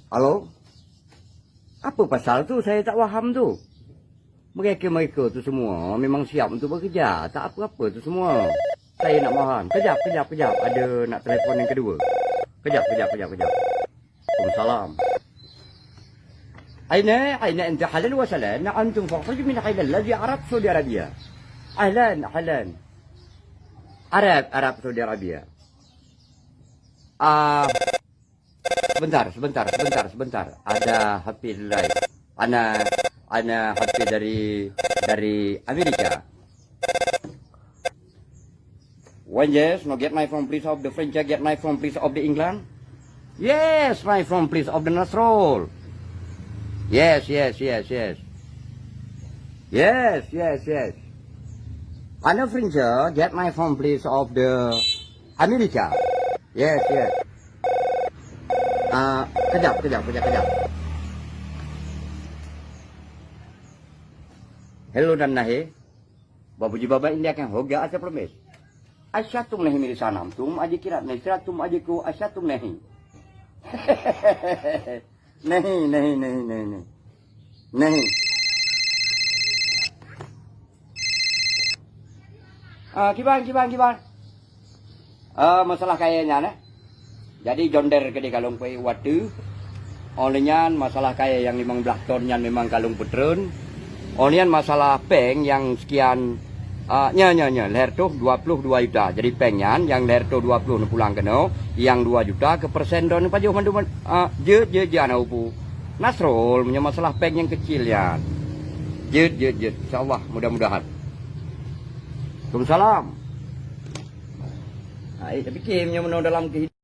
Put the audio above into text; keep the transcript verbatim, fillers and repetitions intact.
Halo? Apa pasal tu, saya tak faham tu. Mereka-mereka tu semua memang siap untuk bekerja, tak apa-apa tu semua. Saya nak mohon. Kejap, kejap, kejap. Ada nak telefon yang kedua. Kejap, kejap, kejap, kejap. Waalaikumsalam. Aina, aina anta, ahlan wa sahlan. Antum fakhrij min aina alladhi Arab Saudi Arabia. Ahlan, ahlan. Arab, Arab Saudi Arabia. Ah, sebentar, sebentar, sebentar, sebentar. Ada Hafiz lain. Ana, ana Hafiz dari, dari Amerika. One, yes, no, get my phone please of the French, get my phone please of the England. Yes, my phone please of the Nasrul. Yes, yes, yes, yes. Yes, yes, yes. Ana French, get my phone please of the America. Yes, yes. Ah, kejap, kejap, kejap, kejap. Hello, dan nahi. Babu jibaba India kan hoga asa promes. Asyatum nahi miri sanam tum aji kirat nahi siratum aji ku asyatum nahi. Nahi, nahi, nahi, nahi, nahi. Nahi. Ah, kiban, kiban, kiban. Ah, masalah kayée nyan, eh. Jadi, jonder keudeh kalon peuet watée. Óh lheueh nyan, masalah kayée nyang limong blaih ton nyan memang kalon peutreun. Óh lheueh nyan, masalah péng nyang sekian, ah, nya, nya, nya, lhèe reutôh dua ploh dua juta. Jadi, péng nyan nyang lhèe reutôh dua ploh neupulang keunoe, nyang dua juta keu persen droeneuh pajoh mandum, ah, jeuet, jeuet, jeuet, aneuk upu. Nasrul, meunyoe masalah péng nyang kecil nyan. Jeuet, jeuet, jeuet. Insya Allah, mudah-mudahan. Waalaikumsalam. Hai, tapi kim nyoe meunoe dalam kehidupan.